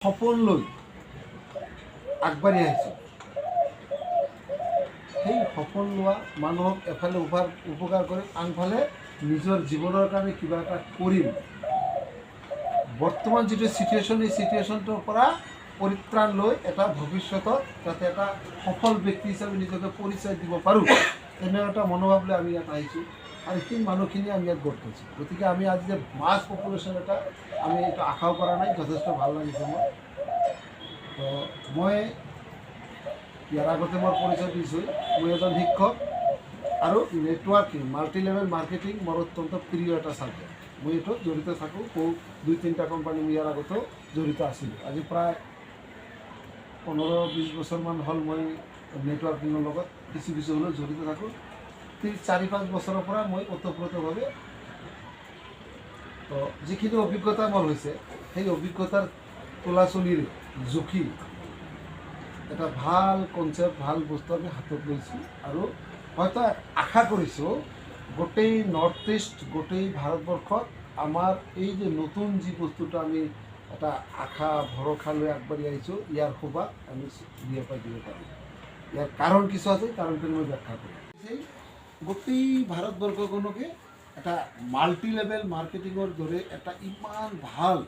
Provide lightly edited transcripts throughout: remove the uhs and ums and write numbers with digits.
সপোন লৈ আগবাঢ়ি আহিছোঁ। সেই সপোন লোৱা মানুহক এফালে উপকাৰ কৰিম, আনফালে নিজৰ জীৱনৰ কাৰণে কিবা এটা কৰিম। বৰ্তমান যিটো চিটুৱেশ্যন, এই চিটুৱেশ্যনটোৰ পৰা পৰিত্ৰাণ লৈ এটা ভৱিষ্যতত যাতে এটা সফল ব্যক্তি হিচাপে নিজকে পৰিচয় দিব পাৰোঁ, তেনে এটা মনোভাৱ লৈ আমি ইয়াত আহিছোঁ আৰু সেই মানুহখিনি আমি ইয়াত গোট খাইছোঁ। গতিকে আমি আজি যে মাছ পপুলেশ্যন এটা আমি এইটো আশাও কৰা নাই, যথেষ্ট ভাল লাগিছে মোৰ। তো মই ইয়াৰ আগতে মই পৰিচয় দিছোঁ, মই এজন শিক্ষক আৰু নেটৱৰ্কিং, মাল্টি লেভেল মাৰ্কেটিং মোৰ অত্যন্ত প্ৰিয় এটা ছাবজেক্ট। মই এইটোত জড়িত থাকোঁ। বহু দুই তিনিটা কোম্পানী মই ইয়াৰ আগতেও জড়িত আছিলোঁ। আজি প্ৰায় 15-20 বছৰমান হ'ল মই নেটৱৰ্কিঙৰ লগত কিছু কিছু হ'লেও জড়িত থাকোঁ। 4-5 বছৰৰ পৰা মই ওতপ্ৰোতভাৱে। তো যিখিনি অভিজ্ঞতা মোৰ হৈছে, সেই অভিজ্ঞতাৰ তোলাচলিৰে জুখি এটা ভাল কনচেপ্ট, ভাল বস্তু আমি হাতত লৈছোঁ আৰু হয়তো আশা কৰিছোঁ গোটেই নৰ্থ ইষ্ট, গোটেই ভাৰতবৰ্ষত আমাৰ এই যে নতুন যি বস্তুটো আমি এটা আশা ভৰসা লৈ আগবাঢ়ি আহিছোঁ, ইয়াৰ সুবাস আমি বিয়পাই দিব পাৰিম। ইয়াৰ কাৰণ কিছু আছে, কাৰণখিনি মই ব্যাখ্যা কৰিম। সেই গোটেই ভাৰতবৰ্ষখনকে এটা মাল্টি লেভেল মাৰ্কেটিঙৰ দৰে এটা ইমান ভাল,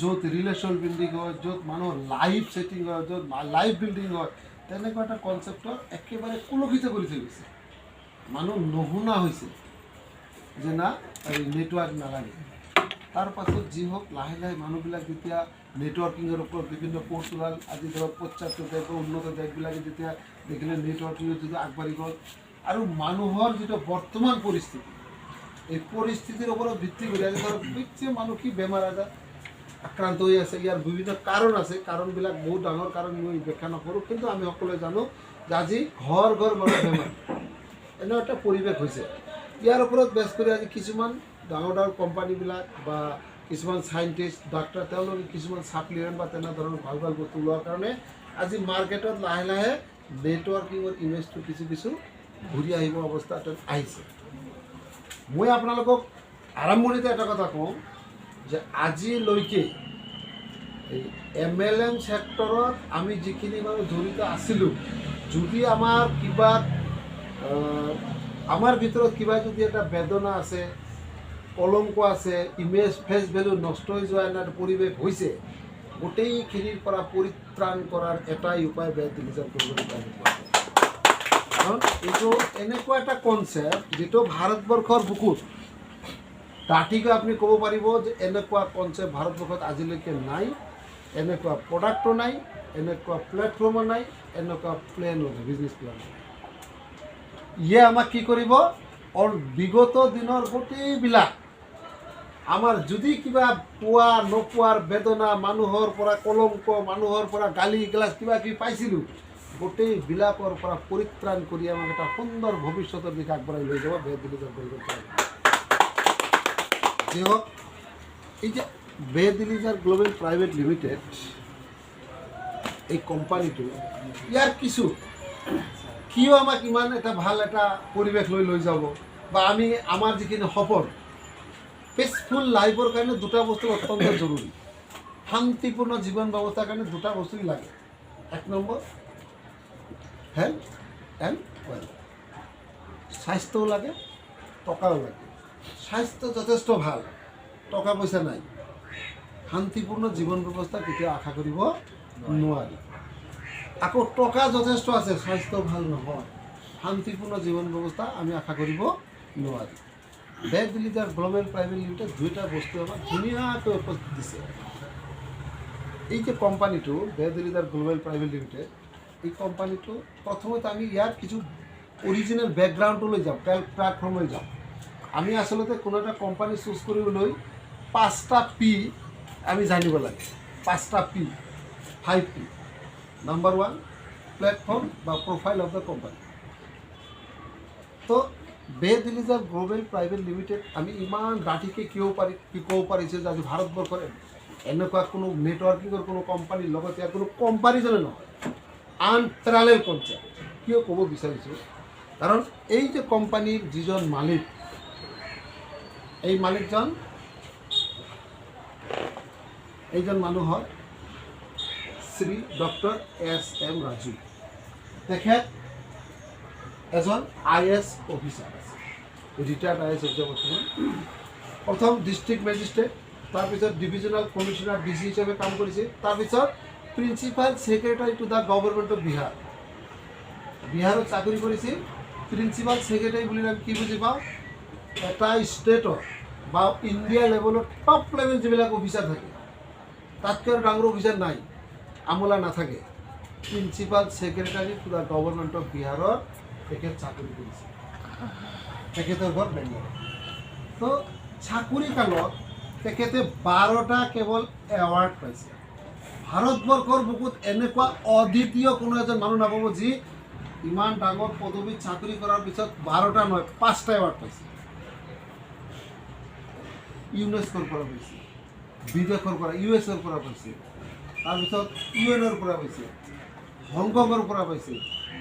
য'ত ৰিলেশ্যন বিল্ডিং হয়, য'ত মানুহৰ লাইফ ছেটিং হয়, য'ত লাইফ বিল্ডিং হয়, তেনেকুৱা এটা কনচেপ্টৰ একেবাৰে কুলসিত কৰি থৈ গৈছে। মানুহ নুশুনা হৈছে যে না, এই নেটৱৰ্ক নালাগে। তাৰ পাছত যি হওক, লাহে লাহে মানুহবিলাক যেতিয়া নেটৱৰ্কিঙৰ ওপৰত বিভিন্ন কোৰ্চ ওলাল, আজি ধৰক পাশ্চাত্য দেশ বা উন্নত দেশবিলাকে যেতিয়া দেখিলে, নেটৱৰ্কিঙত যিটো আগবাঢ়ি গ'ল আৰু মানুহৰ যিটো বৰ্তমান পৰিস্থিতি, এই পৰিস্থিতিৰ ওপৰত ভিত্তি কৰি আজি ধৰক মেক্সিমাম মানুহ কি বেমাৰ আজাৰ আক্ৰান্ত হৈ আছে। ইয়াৰ বিভিন্ন কাৰণ আছে, কাৰণবিলাক বহুত ডাঙৰ কাৰণ, মই ব্যাখ্যা নকৰোঁ। কিন্তু আমি সকলোৱে জানো যে আজি ঘৰ ঘৰ মানুহ বেমাৰ, এনে এটা পৰিৱেশ হৈছে। ইয়াৰ ওপৰত বেছ কৰি আজি কিছুমান ডাঙৰ ডাঙৰ কোম্পানীবিলাক বা কিছুমান চাইণ্টিষ্ট, ডাক্তৰ, তেওঁলোকে কিছুমান ছাপ্লিমেণ্ট বা তেনেধৰণৰ ভাল ভাল বস্তু লোৱাৰ কাৰণে আজি মাৰ্কেটত লাহে লাহে নেটৱৰ্কিঙৰ ইমেজটো কিছু কিছু ঘূৰি আহিব অৱস্থা এটাত আহিছে। মই আপোনালোকক আৰম্ভণিতে এটা কথা কওঁ যে আজিলৈকে এই এমএলএম ছেক্টৰত আমি যিখিনি মানুহ জড়িত আছিলোঁ, যদি আমাৰ কিবা আমাৰ ভিতৰত কিবা যদি এটা বেদনা আছে, কলংক আছে, ইমেজ, ফেচ ভেলু নষ্ট হৈ যোৱা এনে এটা পৰিৱেশ হৈছে, গোটেইখিনিৰ পৰা পৰিত্ৰাণ কৰাৰ এটাই উপায়, বেদ ৰিজাল্ট কৰিব। কাৰণ এইটো এনেকুৱা এটা কনচেপ্ট যিটো ভাৰতবৰ্ষৰ বুকুত ডাঠিকৈ আপুনি ক'ব পাৰিব যে এনেকুৱা কনচেপ্ট ভাৰতবৰ্ষত আজিলৈকে নাই, এনেকুৱা প্ৰডাক্টো নাই, এনেকুৱা প্লেটফৰ্মো নাই, এনেকুৱা প্লেনো নাই, বিজনেছ প্লেনো নাই। ইয়ে আমাক কি কৰিব, বিগত দিনৰ গোটেইবিলাক আমাৰ যদি কিবা পোৱা নোপোৱাৰ বেদনা, মানুহৰ পৰা কলংক, মানুহৰ পৰা গালি গিলাচ কিবা কিবি পাইছিলোঁ, গোটেইবিলাকৰ পৰা পৰিত্ৰাণ কৰি আমাক এটা সুন্দৰ ভৱিষ্যতৰ দিশে আগবঢ়াই লৈ যাব বেদ দিলিজাৰ। যি হওক, এই যে বেদ দিলিজাৰ গ্ল'বেল প্ৰাইভেট লিমিটেড, এই কোম্পানীটো, ইয়াৰ কিছু কিয় আমাক ইমান এটা ভাল এটা পৰিৱেশ লৈ লৈ যাব বা আমি আমাৰ যিখিনি সপোন, পিচফুল লাইফৰ কাৰণে দুটা বস্তু অত্যন্ত জৰুৰী। শান্তিপূৰ্ণ জীৱন ব্যৱস্থাৰ কাৰণে দুটা বস্তুই লাগে। এক নম্বৰ হেল্থ এণ্ড ৱেল্থ। স্বাস্থ্যও লাগে, টকাও লাগে। স্বাস্থ্য যথেষ্ট ভাল, টকা পইচা নাই, শান্তিপূৰ্ণ জীৱন ব্যৱস্থা কেতিয়াও আশা কৰিব নোৱাৰি। আকৌ টকা যথেষ্ট আছে, স্বাস্থ্য ভাল নহয়, শান্তিপূৰ্ণ জীৱন ব্যৱস্থা আমি আশা কৰিব নোৱাৰি। বেদ লিডাৰ গ্ল'বেল প্ৰাইভেট লিমিটেড দুয়োটা বস্তু আমাক ধুনীয়াকৈ উপস্থিত দিছে। এই যে কোম্পানীটো, বেদ লিডাৰ গ্ল'বেল প্ৰাইভেট লিমিটেড, এই কোম্পানীটো প্ৰথমতে আমি ইয়াৰ কিছু অৰিজিনেল বেকগ্ৰাউণ্ডটোলৈ যাওঁ, প্লেটফৰ্মলৈ যাওঁ। আমি আচলতে কোনো এটা কোম্পানী চুজ কৰিবলৈ পাঁচটা পি আমি জানিব লাগে। পাঁচটা P, five P. Number one, platform বা প্ৰফাইল অফ the company. তো বেদ লিজাৰ গ্ল'বেল প্ৰাইভেট লিমিটেড আমি ইমান ডাঠিকৈ কিয় পাৰি কি ক'ব পাৰিছোঁ যে আজি ভাৰতবৰ্ষৰ এনেকুৱা কোনো নেটৱৰ্কিঙৰ কোনো কোম্পানীৰ লগত ইয়াৰ কোনো কম্পাৰিজনে নহয়, আনপেৰালেল কনচেপ্ট কিয় ক'ব বিচাৰিছোঁ? কাৰণ এই যে কোম্পানীৰ যিজন মালিক, এই মালিকজন, এইজন মানুহ হয় Shri doctor S M Raju. তেখেত এজন আইএএছ অফিচাৰ আছে, ৰিটায়াৰ্ড আইএএছ অফিচাৰ বৰ্তমান। প্ৰথম ডিষ্ট্ৰিক্ট মেজিষ্ট্ৰেট, তাৰপিছত ডিভিজনেল কমিশ্যনাৰ, ডিচি হিচাপে কাম কৰিছে। তাৰপিছত Principal Secretary to the Government of Bihar, বিহাৰত চাকৰি কৰিছিল। প্ৰিন্সিপাল ছেক্ৰেটাৰী বুলিলে আমি কি বুজি পাওঁ? এটা ষ্টেটত বা ইণ্ডিয়া লেভেলত টপ লেভেল যিবিলাক অফিচাৰ থাকে, তাতকৈ আৰু ডাঙৰ অফিচাৰ নাই, আমোলা নাথাকে। Principal Secretary to the Government of বিহাৰত তেখেত চাকৰি কৰিছে। তেখেতৰ ঘৰ বেংগলত। তো চাকৰি কালত তেখেতে 12টা কেৱল এৱাৰ্ড পাইছে। ভাৰতবৰ্ষৰ বুকুত এনেকুৱা অদ্বিতীয় কোনো এজন মানুহ নাপাব, যি ইমান ডাঙৰ পদবীত চাকৰি কৰাৰ পিছত 12টা নহয়, পাঁচটা এৱাৰ্ড পাইছে। ইউনেস্কোৰ পৰা পাইছে, বিদেশৰ পৰা, ইউএছৰ পৰা পাইছে, তাৰপিছত ইউএনৰ পৰা পাইছে, হংকঙৰ পৰা পাইছে,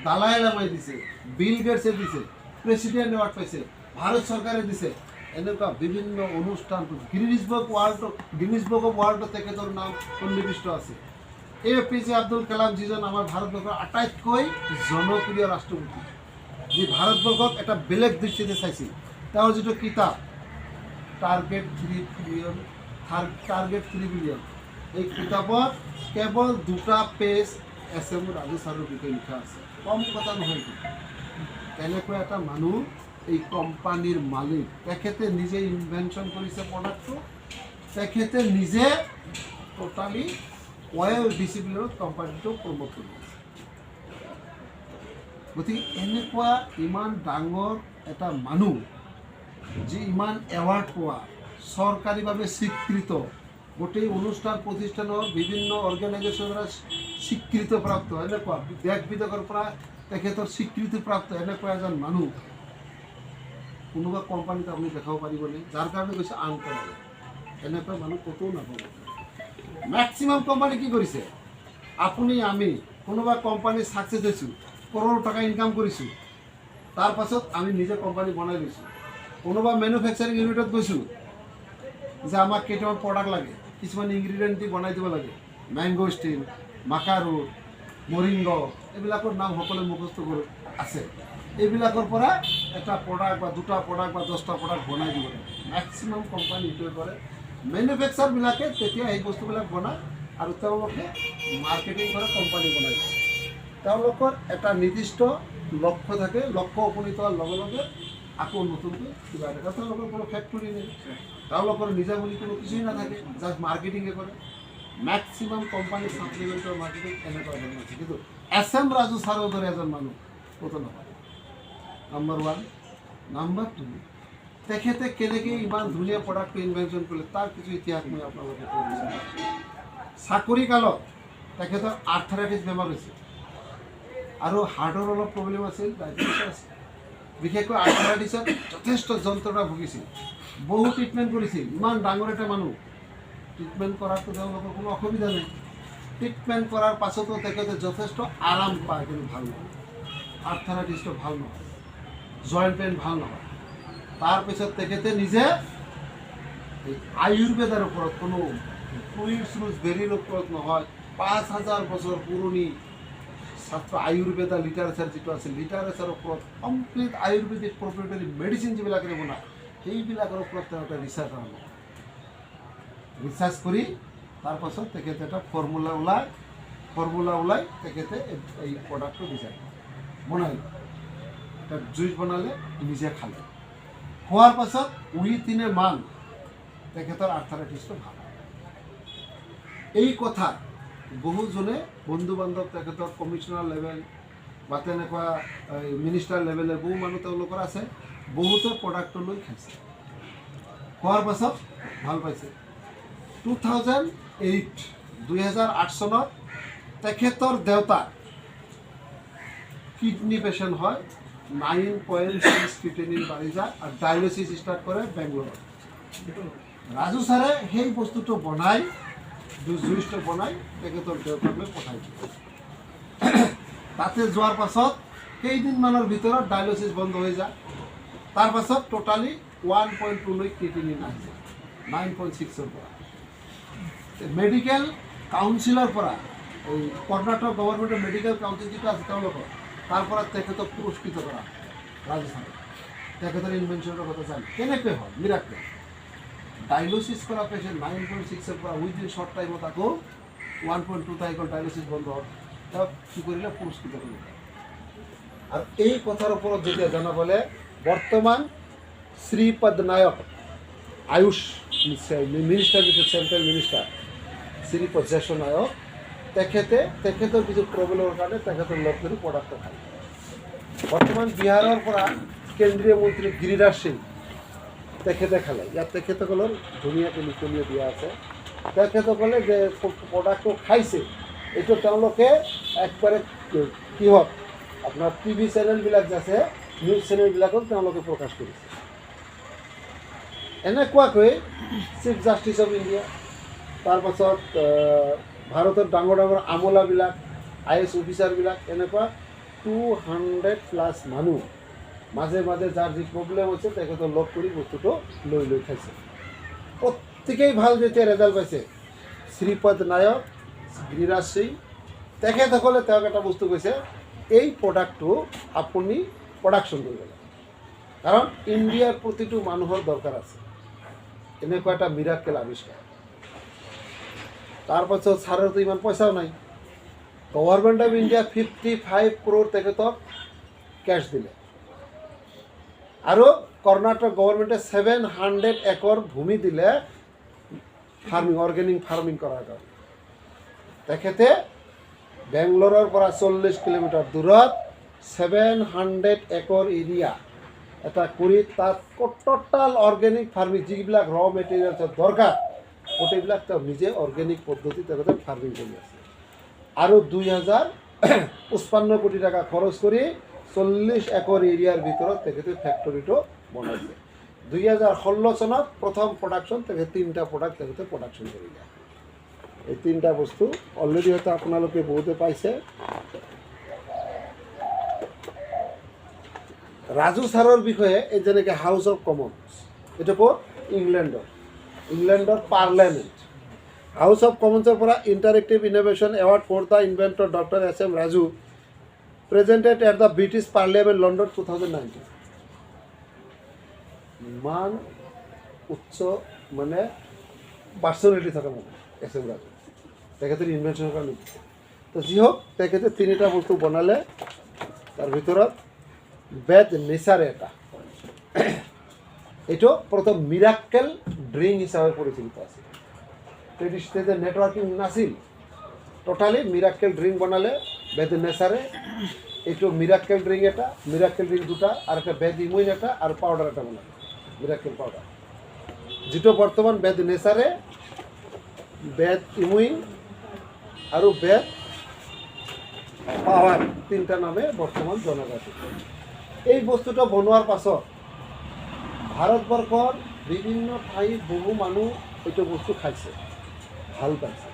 দালাই লামাই দিছে, বিল গেটছে দিছে, প্ৰেচিডেণ্ট এৱাৰ্ড পাইছে, ভাৰত চৰকাৰে দিছে। এনেকুৱা বিভিন্ন অনুষ্ঠান, গিনিজ বুক অফ ৱৰ্ল্ডত তেখেতৰ নাম সন্নিৱিষ্ট আছে। A P J Abdul Kalam, যিজন আমাৰ ভাৰতবৰ্ষৰ আটাইতকৈ জনপ্ৰিয় ৰাষ্ট্ৰপতি, যি ভাৰতবৰ্ষক এটা বেলেগ দৃষ্টিতে চাইছিল, তেওঁৰ যিটো কিতাপ টাৰ্গেট 3 বিলিয়ন, এই কিতাপত কেৱল দুটা পেজ এছ এম ৰাজু ছাৰৰ বিষয়ে লিখা আছে। কম কথা নহয় কিন্তু। তেনেকুৱা এটা মানুহ এই কোম্পানীৰ মালিক। তেখেতে নিজে ইনভেনশ্যন কৰিছে প্ৰডাক্টটো। তেখেতে নিজে টোটালি ৱেল ডিচিপ্লিনত কোম্পানীটো প্ৰমোট কৰি আছে। গতিকে এনেকুৱা ইমান ডাঙৰ এটা মানুহ, যি ইমান এৱাৰ্ড পোৱা, চৰকাৰীভাৱে স্বীকৃত, গোটেই অনুষ্ঠান প্ৰতিষ্ঠানৰ বিভিন্ন অৰ্গেনাইজেশ্যনৰ স্বীকৃতিপ্ৰাপ্ত, এনেকুৱা দেশ বিদেশৰ পৰা তেখেতৰ স্বীকৃতিপ্ৰাপ্ত এনেকুৱা এজন মানুহ কোনোবা কোম্পানীত আপুনি দেখাব পাৰিবনে? যাৰ কাৰণে কৈছে আনকমন। এনেকুৱা মানুহ ক'তো নাপাব। মেক্সিমাম কোম্পানী কি কৰিছে? আপুনি আমি কোনোবা কোম্পানী ছাকচেছ হৈছোঁ, কৰোৰ টকা ইনকাম কৰিছোঁ, তাৰপাছত আমি নিজে কোম্পানী বনাই লৈছোঁ। কোনোবা মেনুফেকচাৰিং ইউনিটত গৈছোঁ যে আমাক কেইটামান প্ৰডাক্ট লাগে, কিছুমান ইনগ্ৰিডিয়েণ্ট দি বনাই দিব লাগে। মেংগ'ষ্টিন, মাকাৰুট, মৰিংগ, এইবিলাকৰ নাম সকলোৱে মুখস্থ কৰি আছে। এইবিলাকৰ পৰা এটা প্ৰডাক্ট বা দুটা প্ৰডাক্ট বা 10টা প্ৰডাক্ট বনাই দিব লাগে। মেক্সিমাম কোম্পানী এইটোৱে কৰে। মেনুফেকচাৰবিলাকে তেতিয়া সেই বস্তুবিলাক বনায় আৰু তেওঁলোকে মাৰ্কেটিং কৰে, কোম্পানী বনাই দিয়ে। তেওঁলোকৰ এটা নিৰ্দিষ্ট লক্ষ্য থাকে। লক্ষ্য উপনীত হোৱাৰ লগে লগে আকৌ নতুনকৈ কিবা এটা। তেওঁলোকৰ কোনো ফেক্টৰী নাই, তেওঁলোকৰ নিজা বুলি কোনো কিছুই নাথাকে, জাষ্ট মাৰ্কেটিঙে কৰে। মেক্সিমাম কোম্পানী ছাপ্লিমেণ্টৰ মাৰ্কেটিং এনেকুৱা ধৰণৰ আছে। কিন্তু এছ এম ৰাজু ছাৰৰ দৰে এজন মানুহ ক'তো নাপায়, নাম্বাৰ ওৱান। নাম্বাৰ টু, তেখেতে কেনেকৈ ইমান ধুনীয়া প্ৰডাক্টটো ইনভেনশ্যন কৰিলে, তাৰ কিছু ইতিহাস মই আপোনালোকে ক'ব বিচাৰিছোঁ। চাকৰি কালত তেখেতৰ আৰ্থৰাইটিছ বেমাৰ হৈছিল আৰু হাৰ্টৰ অলপ প্ৰব্লেম আছিল, ডায়েবেটিছ আছিল। বিশেষকৈ আৰ্থৰাইটিছত যথেষ্ট যন্ত্ৰণা ভুগিছিল। বহু ট্ৰিটমেণ্ট কৰিছিল। ইমান ডাঙৰ এটা মানুহ, ট্ৰিটমেণ্ট কৰাততো তেওঁলোকৰ কোনো অসুবিধা নাই। ট্ৰিটমেণ্ট কৰাৰ পাছতো তেখেতে যথেষ্ট আৰাম পায়, কিন্তু ভাল নহয়। আৰ্থৰাইটিছটো ভাল নহয়, জইণ্ট পেইন ভাল নহয়। তাৰপিছত তেখেতে নিজে এই আয়ুৰ্বেদৰ ওপৰত, কোনো ফ্ৰুইটছ ৰুটছ বেৰিৰ ওপৰত নহয়, 5000 বছৰ পুৰণি শাস্ত্ৰ আয়ুৰ্বেদা লিটাৰেচাৰ যিটো আছে, লিটাৰেচাৰৰ ওপৰত কমপ্লিট আয়ুৰ্বেদিক প্ৰপ্ৰাইটাৰী মেডিচিন যিবিলাকেৰে বনায়, সেইবিলাকৰ ওপৰত তেওঁ এটা ৰিচাৰ্চ আৰম্ভ কৰে। ৰিচাৰ্চ কৰি তাৰপাছত তেখেতে এটা ফৰ্মুলা ওলায়। ফৰ্মুলা ওলাই তেখেতে এই প্ৰডাক্টটো ডিজাইন বনাই এটা জুইচ বনালে, নিজে খালে। খোৱাৰ পাছত উইথিন এ মান্থ তেখেতৰ আৰ্থৰাইটিছটো ভাল হয়। এই কথা বহুজনে বন্ধু বান্ধৱ, তেখেতৰ কমিশ্যনাৰ লেভেল বা তেনেকুৱা মিনিষ্টাৰ লেভেলৰ বহু মানুহ তেওঁলোকৰ আছে, বহুতে প্ৰডাক্টটো লৈ খাইছে। খোৱাৰ পাছত ভাল পাইছে। 2008, 2008 চনত তেখেতৰ দেউতা কিডনি পেচেণ্ট হয়। 9.6 ক্ৰিয়েটিনিন বাঢ়ি যায় আৰু ডায়েলিচিছ ষ্টাৰ্ট কৰে বেংগলোৰত। ৰাজু ছাৰে সেই বস্তুটো বনাই, জুইচটো বনাই তেখেতৰ দেউতাকলৈ পঠাই দিয়ে। তাতে যোৱাৰ পাছত কেইদিনমানৰ ভিতৰত ডায়েলিচিছ বন্ধ হৈ যায়। তাৰপাছত টোটালি 1.2লৈ ক্ৰিয়েটিনিন আহি যায়, 9.6ৰ পৰা। মেডিকেল কাউন্সিলৰ পৰা এই কৰ্ণাটক গভৰ্ণমেণ্টৰ মেডিকেল কাউন্সিল যিটো আছে তেওঁলোকৰ, তাৰ পৰা তেখেতক পুৰস্কৃত কৰা ৰাজু ছাৰে। তেখেতৰ ইনভেনশ্যনৰ কথা জানি কেনেকৈ হ'ল মিৰাকেল। ডায়লিচিছ কৰা পেচেণ্ট 9.6ৰ পৰা উইদিন শ্বৰ্ট টাইমত আকৌ 1.2 আহি গ'ল, ডায়লিচিছ বন্ধ হ'ল। তেওঁক কি কৰিলে? পুৰস্কৃত কৰিলে। আৰু এই কথাৰ ওপৰত যেতিয়া জনা গ'লে, বৰ্তমান শ্ৰীপদ নায়ক, আয়ুষ মিনিষ্টাৰ যিটো চেণ্ট্ৰেল মিনিষ্টাৰ শ্ৰীপদ জ্যেষ্ঠ নায়ক, তেখেতে তেখেতৰ কিছু প্ৰব্লেমৰ কাৰণে তেখেতৰ লগ ধৰি প্ৰডাক্টটো খায়। বৰ্তমান বিহাৰৰ পৰা কেন্দ্ৰীয় মন্ত্ৰী গিৰিৰাজ সিং, তেখেতে খালে। ইয়াত তেখেতসকলৰ ধুনীয়াকৈ লিখনীয় দিয়া আছে। তেখেতসকলে যে প্ৰডাক্টটো খাইছে, এইটো তেওঁলোকে একবাৰে কিহত আপোনাৰ টিভি চেনেলবিলাক যে আছে, নিউজ চেনেলবিলাকত তেওঁলোকে প্ৰকাশ কৰিছে। এনেকুৱাকৈ চিফ জাষ্টিছ অফ ইণ্ডিয়া, তাৰপাছত ভাৰতৰ ডাঙৰ ডাঙৰ আমোলাবিলাক, IAS অফিচাৰবিলাক, এনেকুৱা 200+ মানুহ মাজে মাজে যাৰ যি প্ৰব্লেম হৈছে তেখেতক লগ কৰি বস্তুটো লৈ লৈ খাইছে। প্ৰত্যেকেই ভাল যেতিয়া ৰেজাল্ট পাইছে, শ্ৰীপদ নায়ক, গিৰিৰাজ সিং, তেখেতসকলে তেওঁক এটা বস্তু কৈছে, এই প্ৰডাক্টটো আপুনি প্ৰডাকশ্যন কৰিব লাগে, কাৰণ ইণ্ডিয়াৰ প্ৰতিটো মানুহৰ দৰকাৰ আছে এনেকুৱা এটা মিৰাকেল আৱিষ্কাৰ। তাৰপাছত ছাৰৰতো ইমান পইচাও নাই, গভৰ্ণমেণ্ট অফ ইণ্ডিয়া 55 ক্ৰ'ৰ তেখেতক কেছ দিলে, আৰু কৰ্ণাটক গভৰ্ণমেণ্টে 700 একৰ ভূমি দিলে ফাৰ্মিং, অৰ্গেনিক ফাৰ্মিং কৰাৰ কাৰণে। তেখেতে বেংগলোৰৰ পৰা 40 কিলোমিটাৰ দূৰত 700 একৰ এৰিয়া এটা কৰি তাত টোটাল অৰ্গেনিক ফাৰ্মিং, যিবিলাক ৰ মেটেৰিয়েলছৰ দৰকাৰ গোটেইবিলাক তেওঁ নিজে অৰ্গেনিক পদ্ধতি তেখেতে ফাৰ্মিং কৰি আছে। আৰু 2055 কোটি টকা খৰচ কৰি 40 একৰ এৰিয়াৰ ভিতৰত তেখেতে ফেক্টৰীটো বনাইছে। 2016 চনত প্ৰথম প্ৰডাকশ্যন, তেখেতে তিনিটা প্ৰডাক্ট তেখেতে প্ৰডাকশ্যন কৰিলে। এই তিনিটা বস্তু অলৰেডি হয়তো আপোনালোকে বহুতে পাইছে। ৰাজু ছাৰৰ বিষয়ে এই যেনেকৈ হাউচ অফ কমন্স, এইটো ক'ত? ইংলেণ্ডৰ, ইংলেণ্ডৰ পাৰ্লিয়ামেণ্ট। হাউচ অফ কমন্সৰ পৰা interactive innovation award for the inventor doctor S M Raju presented at the British Parliament, London, 2019। ইমান উচ্চ মানে পাৰ্চনেলিটি থকা মানুহ এছ এম ৰাজু, তেখেতৰ ইনভেনশ্যনৰ কাৰণে দিছে। তো যি হওক, তেখেতে তিনিটা বস্তু বনালে, তাৰ ভিতৰত বেদ নেচাৰ এটা, এইটো প্ৰথম মিৰাকেল ড্ৰিংক হিচাপে পৰিচিত আছিল। তেতিয়া নেটৱৰ্কিং নাছিল, টোটালি মিৰাকেল ড্ৰিংক বনালে বেদ নেচাৰে। এইটো মিৰাকেল ড্ৰিংক এটা, মিৰাকেল ড্ৰিংক দুটা, আৰু এটা বেদ ইমুইন এটা, আৰু পাউডাৰ এটা বনালে, মিৰাকেল পাউডাৰ, যিটো বৰ্তমান বেদ নেচাৰে, বেদ ইমুইন আৰু বেদ পাৱাৰ তিনিটা নামে বৰ্তমান জনাজাত। এই বস্তুটো বনোৱাৰ পাছত ভাৰতবৰ্ষৰ বিভিন্ন ঠাইত বহু মানুহ এইটো বস্তু খাইছে, ভাল পাইছে।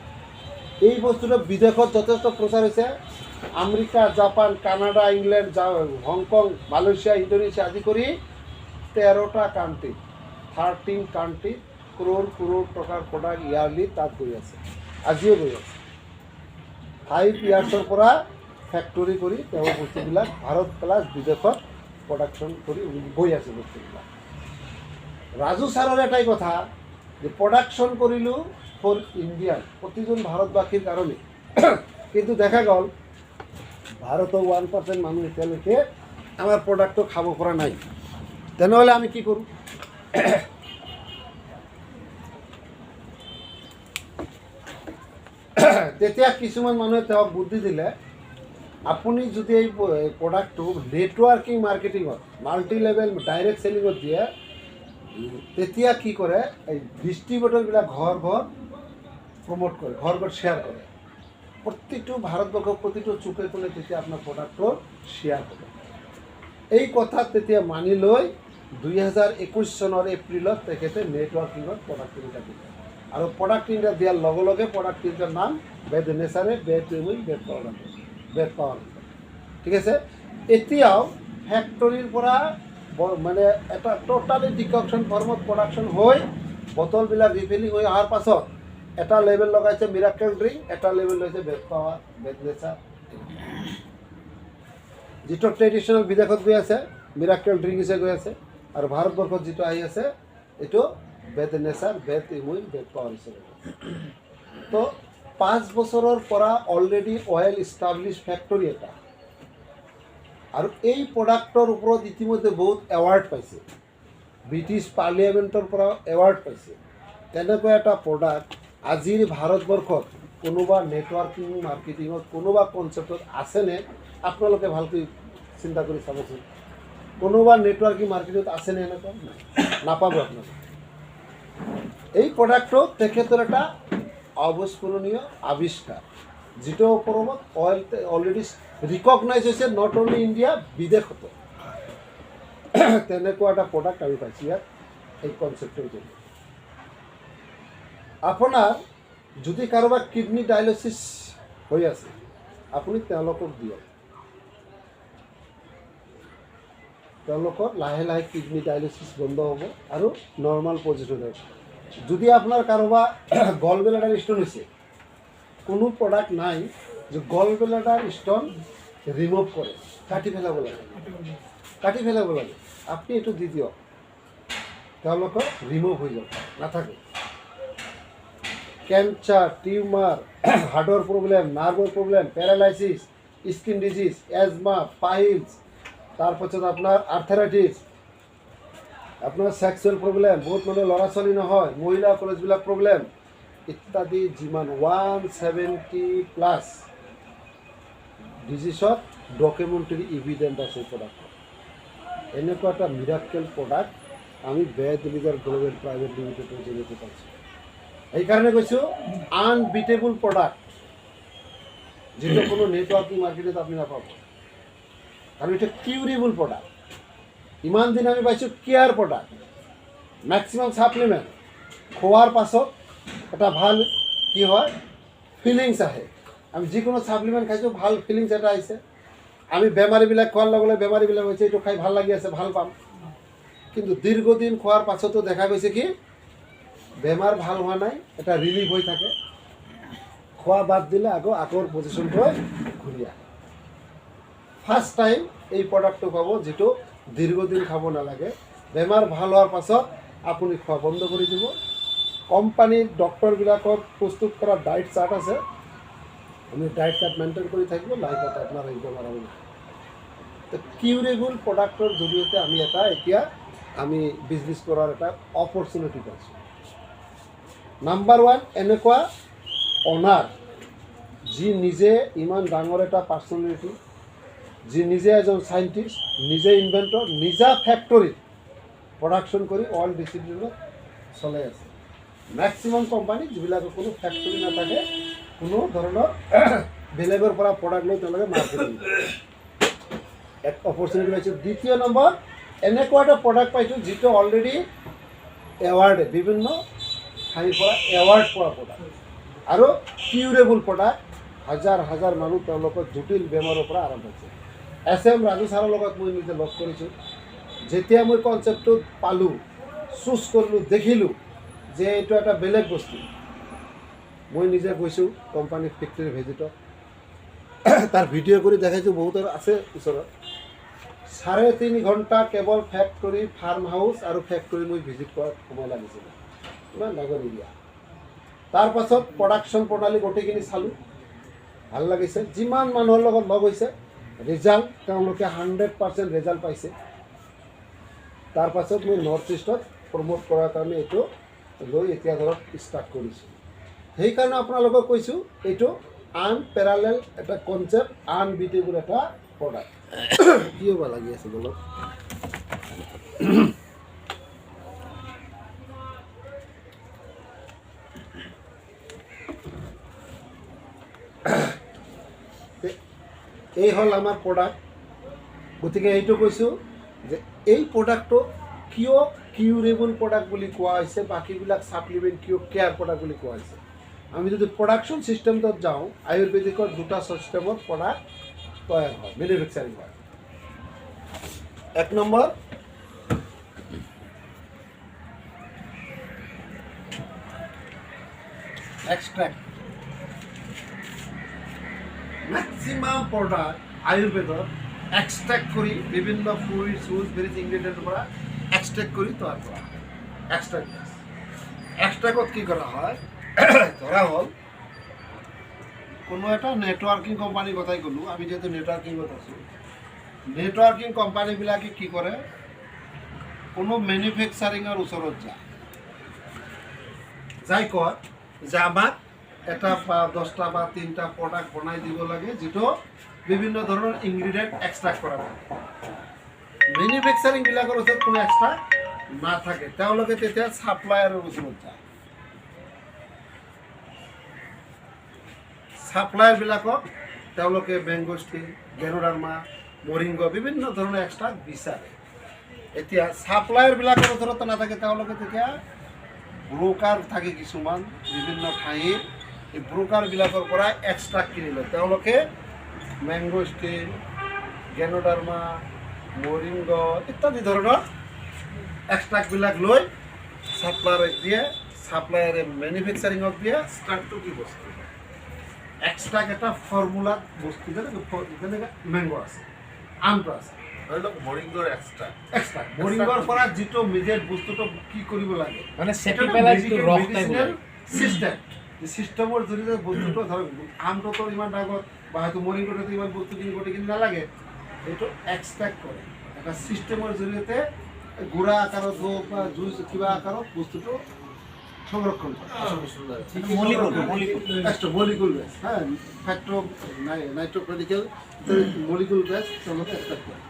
এই বস্তুটো বিদেশত যথেষ্ট প্ৰচাৰ হৈছে। America, Japan, Canada, England, Hong Kong, Malaysia, Indonesia আদি কৰি 13টা কাণ্ট্ৰি, 13 কাণ্ট্ৰিত ক্ৰ'ৰ ক্ৰ'ৰ টকাৰ প্ৰডাক্ট ইয়াৰলি তাত গৈ আছে, আজিও গৈ আছে। 5 ইয়াৰ্ছৰ পৰা ফেক্টৰী কৰি তেওঁৰ বস্তুবিলাক ভাৰত প্লাছ বিদেশত প্ৰডাকশ্যন কৰি গৈ আছে বস্তুবিলাক। ৰাজু ছাৰৰ এটাই কথা যে প্ৰডাকশ্যন কৰিলোঁ ফৰ ইণ্ডিয়ান, প্ৰতিজন ভাৰতবাসীৰ কাৰণে, কিন্তু দেখা গ'ল ভাৰতৰ 1% মানুহ এতিয়ালৈকে আমাৰ প্ৰডাক্টটো খাব পৰা নাই। তেনেহ'লে আমি কি কৰোঁ? তেতিয়া কিছুমান মানুহে তেওঁক বুদ্ধি দিলে, আপুনি যদি এই প্ৰডাক্টটো নেটৱৰ্কিং মাৰ্কেটিঙত, মাল্টি লেভেল ডাইৰেক্ট চেলিঙত দিয়ে, তেতিয়া কি কৰে, এই ডিষ্ট্ৰিবিউটৰবিলাক ঘৰ ঘৰ প্ৰমোট কৰে, ঘৰ ঘৰ শ্বেয়াৰ কৰে, প্ৰতিটো ভাৰতবৰ্ষৰ প্ৰতিটো চুকে কোণে তেতিয়া আপোনাৰ প্ৰডাক্টৰ শ্বেয়াৰ হ'ব। এই কথা তেতিয়া মানি লৈ 2021 চনৰ এপ্ৰিলত তেখেতে নেটৱৰ্কিঙত প্ৰডাক্ট তিনিটা দিলে, আৰু প্ৰডাক্ট তিনিটা দিয়াৰ লগে লগে প্ৰডাক্ট তিনিটাৰ নাম বেদ নেচাৰে, বেদ উইন, বেদ পাৱাৰ, বেদ পাৱাৰ। ঠিক আছে। এতিয়াও ফেক্টৰীৰ পৰা মানে এটা টোটালি ডিককশ্যন ফৰ্মত প্ৰডাকশ্যন হৈ বটলবিলাক ৰিফিলিং হৈ অহাৰ পাছত এটা লেবেল লগাইছে মিৰাকেল ড্ৰিংক, এটা লেবেল লৈছে বেদ পাৱাৰ, বেদ নেচাৰ। যিটো ট্ৰেডিশ্যনেল বিদেশত গৈ আছে, মিৰাকেল ড্ৰিংক হিচাপে গৈ আছে, আৰু ভাৰতবৰ্ষত যিটো আহি আছে, এইটো বেদ নেচাৰ, বেদ ইমুইন, বেদ পাৱাৰ হিচাপে গৈ আছে। তো 5 বছৰৰ পৰা অলৰেডি ৱেল ইষ্টাব্লিছ ফেক্টৰী এটা, আৰু এই প্ৰডাক্টৰ ওপৰত ইতিমধ্যে বহুত এৱাৰ্ড পাইছে, ব্ৰিটিছ পাৰ্লিয়ামেণ্টৰ পৰা এৱাৰ্ড পাইছে। তেনেকুৱা এটা প্ৰডাক্ট আজিৰ ভাৰতবৰ্ষত কোনোবা নেটৱৰ্কিং মাৰ্কেটিঙত কোনোবা কনচেপ্টত আছেনে? আপোনালোকে ভালকৈ চিন্তা কৰি চাবচোন, কোনোবা নেটৱৰ্কিং মাৰ্কেটিঙত আছেনে এনেকুৱা? নাই, নাপাব আপোনালোকে। এই প্ৰডাক্টটো তেখেতৰ এটা অবিস্মৰণীয় আৱিষ্কাৰ, যিটো ওপৰত অইল অলৰেডি ৰিকগনাইজ হৈছে, not only India, বিদেশতো। তেনেকুৱা এটা প্ৰডাক্ট আমি পাইছোঁ ইয়াত এই কনচেপ্টৰ জৰিয়তে। আপোনাৰ যদি কাৰোবাৰ কিডনী ডায়েলিচিছ হৈ আছে, আপুনি তেওঁলোকক দিয়ক। তেওঁলোকৰ লাহে লাহে কিডনী ডায়েলিচিছ বন্ধ হ'ব আৰু নৰ্মেল পজিশ্যন হ'ব। যদি আপোনাৰ কাৰোবাৰ গল ব্লাডাৰ ষ্ট'ন হৈছে, কোনো প্ৰডাক্ট নাই যে গল ব্লাডাৰ ষ্ট'ন ৰিমুভ কৰে, কাটি পেলাব লাগে, কাটি পেলাব লাগে। আপুনি এইটো দি দিয়ক, তেওঁলোকৰ ৰিমুভ হৈ যাব, নাথাকে। কেঞ্চাৰ, টিউমাৰ, হাৰ্টৰ প্ৰব্লেম, নাৰ্ভৰ problem, paralysis, skin disease, asthma, piles, তাৰপাছত আপোনাৰ আৰ্থৰাইটিছ, আপোনাৰ ছেক্সুৱেল প্ৰব্লেম, বহুত মানে ল'ৰা ছোৱালী নহয়, মহিলা কলেজবিলাক প্ৰব্লেম ইত্যাদি, যিমান 170+ ডিজিজত ডকুমেণ্টেৰী ইভিডেণ্ট আছে এই প্ৰডাক্টৰ। এনেকুৱা এটা মিৰাকেল প্ৰডাক্ট আমি বেদ লিগাৰ গ্ল'বেল প্ৰাইভেট লিমিটেডৰ জৰিয়তে পাইছোঁ। সেইকাৰণে কৈছোঁ, আনবিটেবল প্ৰডাক্ট, যিটো কোনো নেটৱৰ্কিং মাৰ্কেটত আপুনি নাপাব, কাৰণ এইটো কিউৰেবল প্ৰডাক্ট। ইমান দিন আমি পাইছোঁ কেয়াৰ প্ৰডাক্ট, মেক্সিমাম ছাপ্লিমেণ্ট খোৱাৰ পাছত এটা ভাল কি হয়, ফিলিংছ আহে। আমি যিকোনো ছাপ্লিমেণ্ট খাইছোঁ, ভাল ফিলিংছ এটা আহিছে। আমি বেমাৰীবিলাক খোৱাৰ লগে লগে বেমাৰীবিলাক হৈছে, এইটো খাই ভাল লাগি আছে, ভাল পাম। কিন্তু দীৰ্ঘদিন খোৱাৰ পাছতো দেখা গৈছে কি, বেমাৰ ভাল হোৱা নাই, এটা ৰিলিফ হৈ থাকে। খোৱা বাদ দিলে আকৌ আগৰ পজিশ্যনটো ঘূৰি আহে। ফাৰ্ষ্ট টাইম এই প্ৰডাক্টটো পাব, যিটো দীৰ্ঘদিন খাব নালাগে। বেমাৰ ভাল হোৱাৰ পাছত আপুনি খোৱা বন্ধ কৰি দিব। কোম্পানীৰ ডক্টৰবিলাকৰ প্ৰস্তুত কৰা ডায়েট চাৰ্ট আছে, আপুনি ডায়েট চাৰ্ট মেইনটেইন কৰি থাকিব, লাইফত আপোনাৰ এই বেমাৰ হ'ব নহয়। তো কিউৰেবল প্ৰডাক্টৰ জৰিয়তে আমি এটা এতিয়া আমি বিজনেছ কৰাৰ এটা অপৰচুনিটি পাইছোঁ। নাম্বাৰ ওৱান, এনেকুৱা অনাৰ যি নিজে ইমান ডাঙৰ এটা পাৰ্চনেলিটি, যি নিজে এজন চাইণ্টিষ্ট, নিজে ইনভেণ্টৰ, নিজা ফেক্টৰীত প্ৰডাকশ্যন কৰি অল ডিচিপ্লিনত চলাই আছে। মেক্সিমাম কোম্পানী যিবিলাকৰ কোনো ফেক্টৰী নাথাকে, কোনো ধৰণৰ বেলেগৰ পৰা প্ৰডাক্ট লৈ তেওঁলোকে মাৰ্কেটিং, এক অপৰচুনিটি পাইছোঁ। দ্বিতীয় নম্বৰ, এনেকুৱা এটা প্ৰডাক্ট পাইছোঁ, যিটো অলৰেডি এৱাৰ্ড, বিভিন্ন ঠাইৰ পৰা এৱাৰ্ড পোৱা প্ৰডাক্ট আৰু কিউৰেবল প্ৰডাক্ট। হাজাৰ হাজাৰ মানুহ তেওঁলোকৰ জটিল বেমাৰৰ পৰা আৰাম পাইছে। এছ এম ৰাজু ছাৰৰ লগত মই নিজে লগ কৰিছোঁ। যেতিয়া মই কনচেপ্টটো পালোঁ, চুজ কৰিলোঁ, দেখিলোঁ যে এইটো এটা বেলেগ বস্তু, মই নিজে গৈছোঁ কোম্পানী ফেক্টৰী ভিজিটত, তাৰ ভিডিঅ' কৰি দেখাইছোঁ, বহুতৰ আছে ওচৰত। 3.5 ঘণ্টা কেৱল ফেক্টৰী, ফাৰ্ম হাউচ আৰু ফেক্টৰী মই ভিজিট কৰাত সময় লাগিছিলে, ইমান ডাঙৰ এৰিয়া। তাৰপাছত প্ৰডাকশ্যন প্ৰণালী গোটেইখিনি চালোঁ, ভাল লাগিছে। যিমান মানুহৰ লগত লগ হৈছে, ৰিজাল্ট তেওঁলোকে 100% ৰিজাল্ট পাইছে। তাৰপাছত মই নৰ্থ ইষ্টত প্ৰম'ট কৰাৰ কাৰণে এইটো লৈ এতিয়া ধৰক ষ্টাৰ্ট কৰিছোঁ। সেইকাৰণে আপোনালোকক কৈছোঁ, এইটো আনপেৰালেল এটা কনচেপ্ট, আনবিটেবল এটা প্ৰডাক্ট। কিয় বা লাগি আছে বলক। এই হ'ল আমাৰ প্ৰডাক্ট। গতিকে এইটো কৈছোঁ যে এই প্ৰডাক্টটো কিয় কিউৰেবল প্ৰডাক্ট বুলি কোৱা হৈছে, বাকীবিলাক ছাপ্লিমেণ্ট কিয় কেয়াৰ প্ৰডাক্ট বুলি কোৱা হৈছে। আমি যদি প্ৰডাকশ্যন ছিষ্টেমটোত যাওঁ, আয়ুৰ্বেদিকৰ দুটা ছিষ্টেমত প্ৰডাক্ট তৈয়াৰ হয়, মেনুফেকচাৰিং হয়। এক এক্সট্ৰেক্ট। মেক্সিমাম প্ৰডাক্ট আয়ুৰ্বেদত এক্সট্ৰেক্ট কৰি বিভিন্ন ফ্ৰুইট, চুজ, ভেৰিজ ইনগ্ৰেডিয়েণ্টৰ পৰা এক্সট্ৰেক্ট কৰি তৈয়াৰ কৰা হয়। এক্সট্ৰেক্ট এক্সট্ৰেক্টত কি কৰা হয়? ধৰা হ'ল কোনো এটা নেটৱৰ্কিং কোম্পানীৰ কথাই ক'লোঁ, আমি যিহেতু নেটৱৰ্কিঙত আছোঁ। নেটৱৰ্কিং কোম্পানীবিলাকে কি কৰে? কোনো মেনুফেকচাৰিঙৰ ওচৰত যায়, যাই কয় যে আমাক এটা বা 10টা বা তিনিটা প্ৰডাক্ট বনাই দিব লাগে, যিটো বিভিন্ন ধৰণৰ ইনগ্ৰিডিয়েণ্ট এক্সট্ৰাক্ট কৰা থাকে। মেনুফেকচাৰিংবিলাকৰ ওচৰত কোনো এক্সট্ৰাক্ট নাথাকে। তেওঁলোকে তেতিয়া ছাপ্লায়াৰৰ ওচৰত যায়। ছাপ্লায়াৰবিলাকক তেওঁলোকে বেংগষ্টিন, গেনোডাৰ্মা, মৰিংগ, বিভিন্ন ধৰণৰ এক্সট্ৰাক্ট বিচাৰে। এতিয়া ছাপ্লায়াৰবিলাকৰ ওচৰতো নাথাকে। তেওঁলোকে তেতিয়া ব্ৰ'কাৰ থাকে কিছুমান বিভিন্ন ঠাইৰ, এই ব্ৰ'কাৰবিলাকৰ পৰা এক্সট্ৰাক্ট কিনি লয়। তেওঁলোকে মেংগষ্টিন, গেনোডাৰ্মা, মৰিংগ ইত্যাদি ধৰণৰ এক্সট্ৰাক্টবিলাক লৈ ছাপ্লায়াৰক দিয়ে, ছাপ্লায়াৰে মেনুফেকচাৰিঙক দিয়ে। এক্সট্ৰাক্টটো কি বস্তু? এক্সট্ৰাক্ট এটা ফৰ্মুলাত বস্তু, যেনেকৈ মেংগ আছে, আমটো আছে। ধৰি লওক মৰিংগৰ এক্সট্ৰাক্ট। এক্সট্ৰাক্ট মৰিংগৰ পৰা যিটো মিডিয়েট বস্তুটো কি কৰিব লাগে, মানে চেপি পেলাই যিটো ৰস টাইপ ওলায়। চিষ্টেম, চিষ্টেমৰ জৰিয়তে বস্তুটো, ধৰক আমটোতো ইমান ডাঙৰ বা হয়তো মৰিংগটোতো ইমান বস্তুখিনি গোটেইখিনি নালাগে, এইটো এক্সট্ৰেক্ট কৰে এটা চিষ্টেমৰ জৰিয়তে, গুড়া আকাৰত হওক বা জুচ কিবা আকাৰত বস্তুটো সংৰক্ষণ কৰে। Molecule, molecule. এক্সট্ৰা মলিকুল বেছ, হ্যাঁ, ফ্যাক্টৰ নাইট্ৰোক্ৰেডিক্যাল মলিকুল বেছ তেওঁলোকে এক্সট্ৰাক্ট কৰে।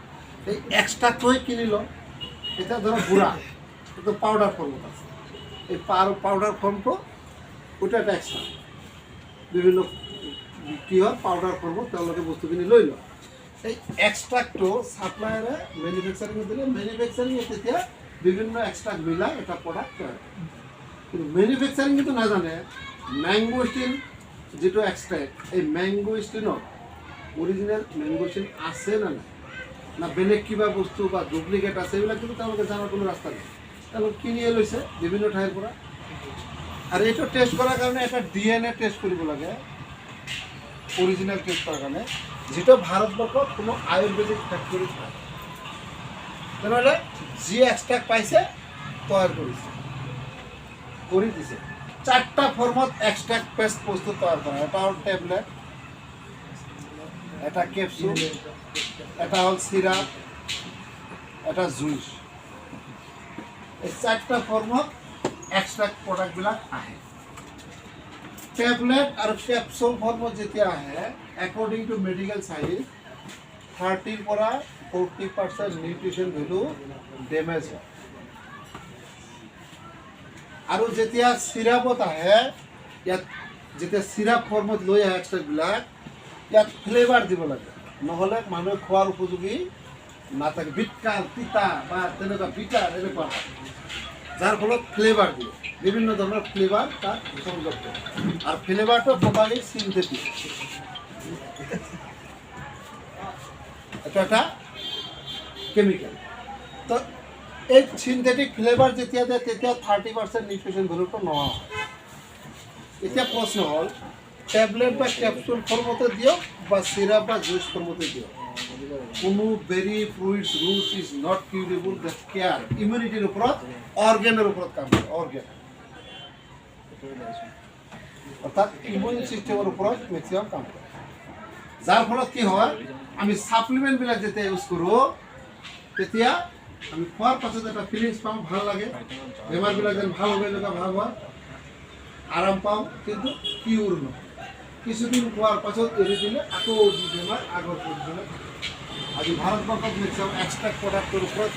এই এক্সট্ৰাক্টটোৱে কিনি লওঁ। এতিয়া ধৰক গুড়া, এইটো পাউডাৰ ফৰ্মত আছে। এই পাউডাৰ ফৰ্মটো, ওটা এটা এক্সট্ৰা বিভিন্ন কি হয়, পাউডাৰ ফৰ্মত তেওঁলোকে বস্তুখিনি লৈ লয়। এই এক্সট্ৰাক্টটো ছাপ্লায়াৰে মেনুফেকচাৰিঙত দিলে, মেনুফেকচাৰিঙে তেতিয়া বিভিন্ন এক্সট্ৰাক্ট মিলাই এটা প্ৰডাক্ট তৈয়াৰ কৰে। কিন্তু মেনুফেকচাৰিং কিন্তু নাজানে মেংগোষ্টিন যিটো এক্সট্ৰেক্ট, এই মেংগোষ্টিনত অৰিজিনেল মেংগোষ্টিন আছে নে নাই, না বেলেগ কিবা বস্তু বা ডুপ্লিকেট আছে, এইবিলাক কিন্তু তেওঁলোকে জনাৰ কোনো ৰাস্তা নাই। তেওঁলোকে কিনিয়ে লৈছে বিভিন্ন ঠাইৰ পৰা। আৰু এইটো টেষ্ট কৰাৰ কাৰণে এটা ডিএনএ টেষ্ট কৰিব লাগে, অৰিজিনেল টেষ্ট কৰাৰ কাৰণে, যিটো ভাৰতবৰ্ষত কোনো আয়ুৰ্বেদিক ফেক্টৰীত নাই। তেনেহ'লে যি এক্সট্ৰাক্ট পাইছে তৈয়াৰ কৰিছে, কৰি দিছে। চাৰিটা ফৰ্মত এক্সট্ৰাক্ট পেষ্ট বস্তু তৈয়াৰ কৰা। এটা হ'ল টেবলেট, এটা কেপচুল, এটা হ'ল চিৰাপ, এটা জুইচ। এই চাৰিটা ফৰ্মত এক্সট্ৰাক্ট প্ৰডাক্টবিলাক আহে। টেবলেট আৰু কেপচুল ফৰ্মত যেতিয়া আহে, একৰ্ডিং টু মেডিকেল চাইন্স 30ৰ পৰা 40% নিউট্ৰিশ্যন ভেলু ডেমেজ হয়। আৰু যেতিয়া চিৰাপত আহে, ইয়াত যেতিয়া চিৰাপ ফৰ্মত লৈ আহে এক্সট্ৰাক্টবিলাক, ইয়াত ফ্লেভাৰ দিব লাগে, নহ'লে মানুহে খোৱাৰ উপযোগী নাথাকে। বিটকাল, তিতা বা তেনেকুৱা বিটাৰ এনেকুৱা হয়, যাৰ ফলত ফ্লেভাৰ দিয়ে, বিভিন্ন ধৰণৰ ফ্লেভাৰ তাত সংযোগ কৰে। আৰু ফ্লেভাৰটো টোটালি চিনথেটিক, এটা এটা কেমিকেল। তো এই চিনথেটিক ফ্লেভাৰ যেতিয়া দিয়ে, তেতিয়া 30% নিউট্ৰিশ্যন ভেলুটো নোহোৱা হয়। এতিয়া প্ৰশ্ন হ'ল, টেবলেট বা কেপচুল ফৰ্মতে দিয়ক বা চিৰাপ বা জুইচ ফৰ্মতে দিয়ক, কোনো berry, fruits, roots is not curable. The care ইমিউনিটিৰ ওপৰত, অৰ্গেনৰ ওপৰত কাম কৰে। অৰ্গেন অৰ্থাৎ ইমিউন চিষ্টেমৰ ওপৰত মেক্সিমাম কাম কৰে। যাৰ ফলত কি হয়, আমি ছাপ্লিমেণ্টবিলাক যেতিয়া ইউজ কৰোঁ, তেতিয়া আমি খোৱাৰ পাছত এটা ফিলিংছ পাওঁ, ভাল লাগে, বেমাৰবিলাক যেন ভাল হ'ব এনেকুৱা ভাৱ হয়, আৰাম পাওঁ, কিন্তু কিউৰ নহয়। কিছুদিন খোৱাৰ পাছত এৰি দিলে আকৌ যি বেমাৰ আগৰ পজিশ্যনত থাকে। আজি ভাৰতবৰ্ষত মেক্সিমাম এক্সট্ৰাক্ট প্ৰডাক্টৰ ওপৰত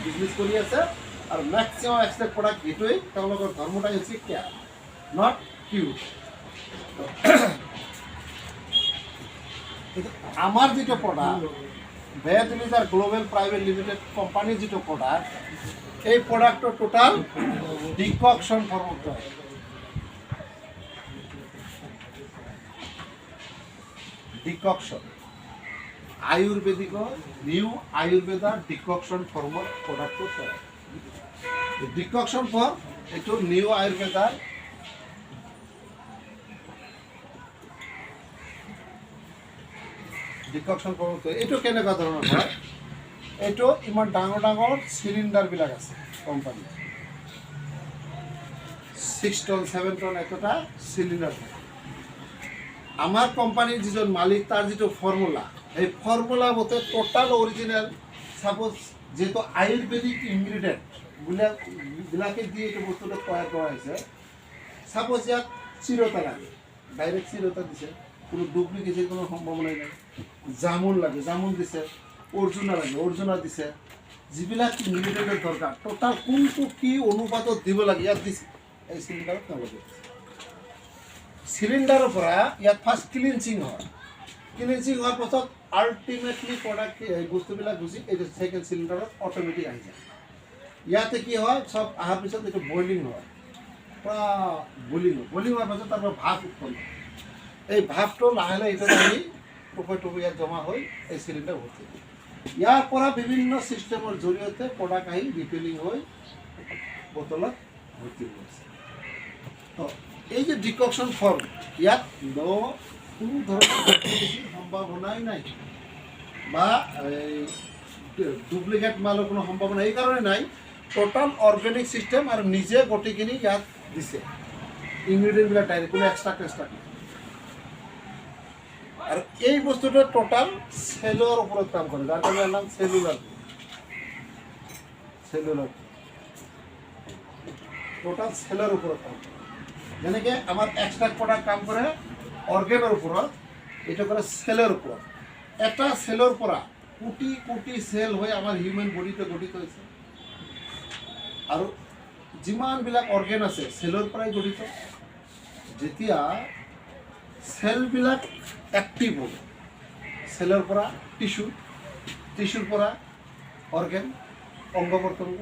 বিজনেছ কৰি আছে আৰু মেক্সিমাম এক্সট্ৰাক্ট প্ৰডাক্ট সেইটোৱেই। তেওঁলোকৰ ধৰ্মটাই হৈছে কেয়াৰ, not কিউৰ। কিন্তু আমাৰ যিটো প্ৰডাক্ট, বেদ লিজাৰ গ্ল'বেল প্ৰাইভেট লিমিটেড কোম্পানীৰ যিটো প্ৰডাক্ট, এই প্ৰডাক্টৰ টোটাল ডিককশ্যন ফৰ্মত হয়। ডিককশ্যন, আয়ুৰ্বেদিকৰ নিউ আয়ুৰ্বেদা ডিককশ্যন ফৰ্মত প্ৰডাক্টটো তৈয়াৰ। ডিককশ্যন ফৰ্ম এইটো নিউ আয়ুৰ্বেদাৰ ডিককশ্যন ফৰ্মত। এইটো কেনেকুৱা ধৰণৰ হয়? এইটো ইমান ডাঙৰ ডাঙৰ চিলিণ্ডাৰবিলাক আছে কোম্পানীত, 6 টন, 7 টন একেটা চিলিণ্ডাৰ থাকে। আমাৰ কোম্পানীৰ যিজন মালিক, তাৰ যিটো ফৰ্মুলা, সেই ফৰ্মুলা মতে টোটাল অৰিজিনেল, ছাপ'জ যিহেতু আয়ুৰ্বেদিক ইনগ্ৰিডিয়েণ্ট বিলাক বিলাকে দি এইটো বস্তুটো তৈয়াৰ কৰা হৈছে। ছাপ'জ ইয়াত চিৰতা লাগে, ডাইৰেক্ট চিৰতা দিছে, কোনো ডুপ্লিকেচিৰ কোনো সম্ভাৱনাই নাই। জামুন লাগে, জামুন দিছে। অৰ্জুনা লাগে, অৰ্জুনা দিছে। যিবিলাক ইনগ্ৰিডিয়েণ্টৰ দৰকাৰ, টোটাল কোনটো কি অনুপাতত দিব লাগে, ইয়াত দিছে। এই চিলিণ্ডাৰত তেওঁলোকে দিছে। চিলিণ্ডাৰৰ পৰা ইয়াত ফাৰ্ষ্ট ক্লিনচিং হয়। ক্লিনচিং হোৱাৰ পাছত আল্টিমেটলি প্ৰডাক্ট, এই বস্তুবিলাক গুচি এইটো ছেকেণ্ড চিলিণ্ডাৰত অট'মেটিক আহি যায়। ইয়াতে কি হয়, চব অহাৰ পিছত এইটো বইলিং হয়, পূৰা বইলিং হয়। বইলিং হোৱাৰ পাছত তাৰ পৰা ভাপ উৎপন্ন হয়। এই ভাপটো লাহে লাহে এইটোত আহি টোপে টোপে ইয়াত জমা হৈ এই চিলিণ্ডাৰ ভৰ্তি হয়। ইয়াৰ পৰা বিভিন্ন ছিষ্টেমৰ জৰিয়তে প্ৰডাক্ট আহি ৰিফিলিং হৈ বটলত ভৰ্তি হৈ আছে। তো এই যে ডিককশ্যন ফৰ্ম, ইয়াত কোনো ধৰণৰ ডুপ্লিকেচিৰ সম্ভাৱনাই নাই বা এই ডুপ্লিকেট মালৰ কোনো সম্ভাৱনা এই কাৰণে নাই, টোটাল অৰ্গেনিক ছিষ্টেম আৰু নিজে গোটেইখিনি ইয়াত দিছে ইনগ্ৰিডিয়েণ্টবিলাক ডাইৰেক্ট, কোনো এক্সট্ৰা টেক্সট্ৰা নাই। আৰু এই বস্তুটো টোটাল চেলৰ ওপৰত কাম কৰে, যাৰ কাৰণে ইয়াৰ নাম চেলুলাৰ। চেলুলাৰ, টোটাল চেলৰ ওপৰত কাম কৰে। যেনেকৈ আমাৰ এক্সট্ৰাক্ট প্ৰডাক্ট কাম কৰে অৰ্গেনৰ ওপৰত, এইটো কৰে চেলৰ ওপৰত। এটা চেলৰ পৰা কোটি কোটি চেল হৈ আমাৰ হিউমেন বডিটো গঠিত হৈছে আৰু যিমানবিলাক অৰ্গেন আছে, চেলৰ পৰাই গঠিত। যেতিয়া চেলবিলাক এক্টিভ হ'ব, চেলৰ পৰা টিচু, টিচুৰ পৰা অৰ্গেন, অংগ প্ৰত্যংগ,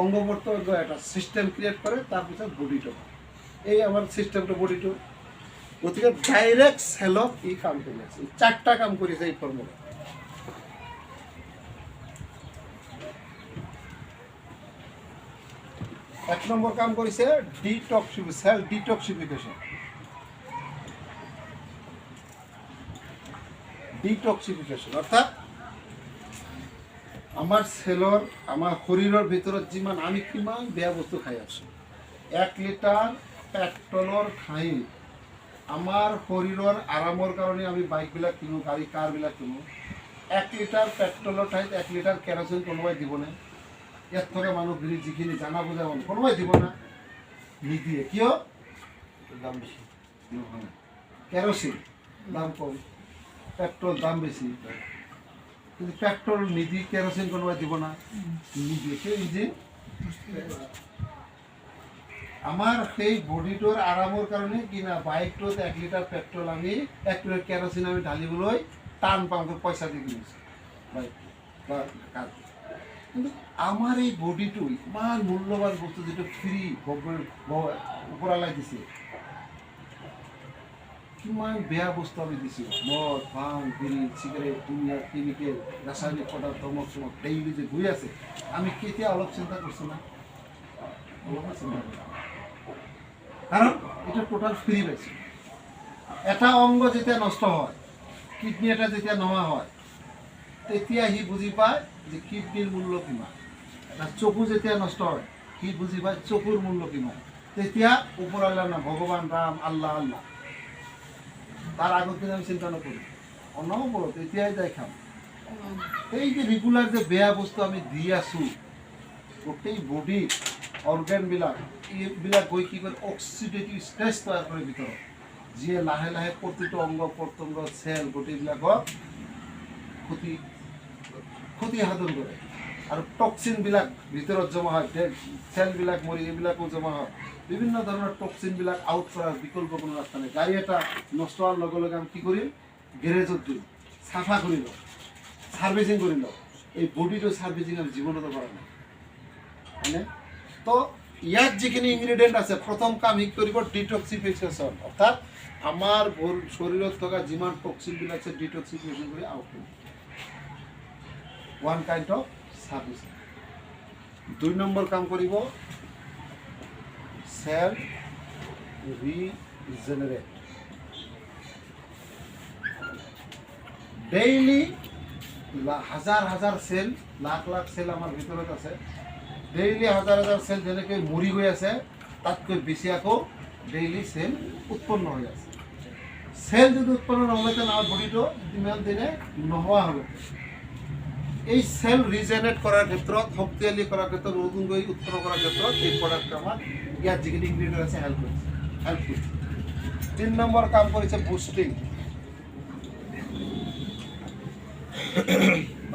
অংগ প্ৰত্যংগ এটা ছিষ্টেম ক্ৰিয়েট কৰে, তাৰপিছত বডিটো হয়। এই আমাৰ ছিষ্টেমটো বডিটো। গতিকে ডাইৰেক্ট চেলত ই কাম কৰি আছে। এই চাৰিটা কাম কৰিছে এই ফৰ্মুলা। এক নম্বৰ কাম কৰিছে চেল ডিটক্সিফিকেশ্যন। ডিটক্সিফিকেশ্যন অৰ্থাৎ আমাৰ চেলৰ, আমাৰ শৰীৰৰ ভিতৰত যিমান আমি কিমান বেয়া বস্তু খাই আছোঁ, 1 লিটাৰ পেট্ৰলৰ ঠাইত আমাৰ শৰীৰৰ আৰামৰ কাৰণে আমি বাইকবিলাক কিনো, গাড়ী কাৰবিলাক কিনো, 1 লিটাৰ পেট্ৰলৰ ঠাইত 1 লিটাৰ কেৰচিন কোনোবাই দিবনে? ইয়াত থকা মানুহখিনি, যিখিনি জানা বুজা মানুহ, কোনোবাই দিব না? নিদিয়ে। কিয়? দাম বেছি। নহয়, কেৰচিন দাম কম, পেট্ৰল দাম বেছি। কিন্তু পেট্ৰল নিদি কেৰচিন কোনোবাই দিব না? নিদিয়ে। কিয়? ইঞ্জিন আমাৰ সেই বডিটোৰ আৰামৰ কাৰণে কিনা বাইকটোত 1 লিটাৰ পেট্ৰল আমি, 1 লিটাৰ কেৰচিন আমি ঢালিবলৈ টান পাওঁ, পইচা দি কিনিছোঁ বাইকটো বা কাৰটো। কিন্তু আমাৰ এই বডিটো ইমান মূল্যৱান বস্তু, যিটো ফ্ৰী ওপৰালাই দিছে, কিমান বেয়া বস্তু আমি দিছোঁ। মদ, ভাং, বিড়ি, চিগাৰেট, দুনিয়াৰ কেমিকেল, ৰাসায়নিক পদাৰ্থ, অমুক চমুক ডেইলি যে গৈ আছে, আমি কেতিয়া অলপ চিন্তা কৰিছোঁ না? অলপো চিন্তা কৰা নাই। কাৰণ এইটো টোটাল ফ্ৰী পাইছোঁ। এটা অংগ যেতিয়া নষ্ট হয়, কিডনী এটা যেতিয়া নোহোৱা হয়, তেতিয়া সি বুজি পায় যে কিডনীৰ মূল্য কিমান। এটা চকু যেতিয়া নষ্ট হয়, সি বুজি পায় চকুৰ মূল্য কিমান। তেতিয়া ওপৰৱালাৰ নাম ভগৱান, ৰাম, আল্লাহ আল্লাহ। তাৰ আগত কিন্তু আমি চিন্তা নকৰোঁ, অনবৰত এতিয়াই যাই খাম। এই যে ৰেগুলাৰ যে বেয়া বস্তু আমি দি আছোঁ, গোটেই বডিত অৰ্গেনবিলাক, এইবিলাক গৈ কি কৰে, অক্সিডেটিভ ষ্ট্ৰেছ তৈয়াৰ কৰে ভিতৰত, যিয়ে লাহে লাহে প্ৰতিটো অংগ প্ৰত্যংগ, চেল, গোটেইবিলাকক ক্ষতি ক্ষতি সাধন কৰে আৰু টক্সিনবিলাক ভিতৰত জমা হয়, চেলবিলাক মৰি এইবিলাকো জমা হয়। বিভিন্ন ধৰণৰ টক্সিনবিলাক আউট কৰাৰ বিকল্প কোনো ৰাস্তা নাই। গাড়ী এটা নষ্ট হোৱাৰ লগে লগে আমি কি কৰিম? গেৰেজত দিম, চাফা কৰি লওঁ, ছাৰ্ভিচিং কৰি লওঁ। এই বডিটো ছাৰ্ভিচিং আমি জীৱনতো কৰা নাই, হয়নে? তো ইয়াত যিখিনি ইনগ্ৰিডিয়েণ্ট আছে, প্ৰথম কাম সি কৰিব ডিটক্সিফিকেশ্যন, অৰ্থাৎ আমাৰ শৰীৰত থকা যিমান টক্সিনবিলাক আছে, ডিটক্সিফিকেশ্যন কৰি আউট কৰিব, ওৱান কাইণ্ড অফ ছাৰ্ভিচিং। দুই নম্বৰ কাম কৰিব চেল ৰিজেনেৰেট। ডেইলি হাজাৰ হাজাৰ চেল, লাখ লাখ চেল আমাৰ ভিতৰত আছে। ডেইলি হাজাৰ হাজাৰ চেল যেনেকৈ মৰি গৈ আছে, তাতকৈ বেছি আকৌ ডেইলি চেল উৎপন্ন হৈ আছে। চেল যদি উৎপন্ন নহ'লেহেঁতেন, আমাৰ বডিটো ইমান দিনে নোহোৱা হ'ল। এই চেল ৰিজেনেৰেট কৰাৰ ক্ষেত্ৰত, শক্তিশালী কৰাৰ ক্ষেত্ৰত, নতুনকৈ উৎপন্ন কৰাৰ ক্ষেত্ৰত এই প্ৰডাক্টটো আমাৰ ইয়াত যিখিনি ইনগ্ৰিডিয়েণ্ট আছে, হেল্প কৰিছে। 3 নম্বৰ কাম কৰিছে বুষ্টিং,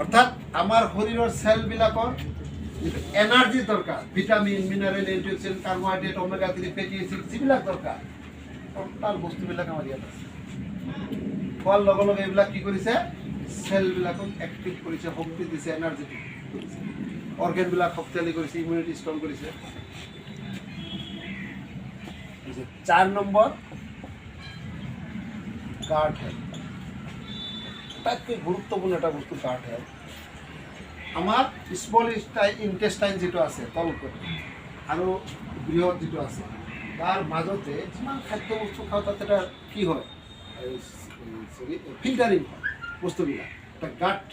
অৰ্থাৎ আমাৰ শৰীৰৰ চেলবিলাকৰ যিটো এনাৰ্জি দৰকাৰ, vitamin, mineral, antioxidant, carbohydrate, omega 3 fatty acid যিবিলাক দৰকাৰ, টোটাল বস্তুবিলাক আমাৰ ইয়াত আছে। খোৱাৰ লগে লগে এইবিলাক কি কৰিছে? চেলবিলাকক এক্টিভ কৰিছে, শক্তি দিছে, এনাৰ্জেটিক কৰিছে, অৰ্গেনবিলাক শক্তিশালী কৰিছে, ইমিউনিটি ষ্ট্ৰং কৰিছে। 4 নম্বৰ গাট হেল্থ। আটাইতকৈ গুৰুত্বপূৰ্ণ এটা বস্তু গাট হেল্থ। আমাৰ স্মল ইণ্টেষ্টাইন যিটো আছে তলতে আৰু বৃহৎ যিটো আছে, তাৰ মাজতে যিমান খাদ্য বস্তু খাওঁ, তাত এটা কি হয়, চৰি, ফিল্টাৰিং হয় বস্তুবিলাক। এটা গাট,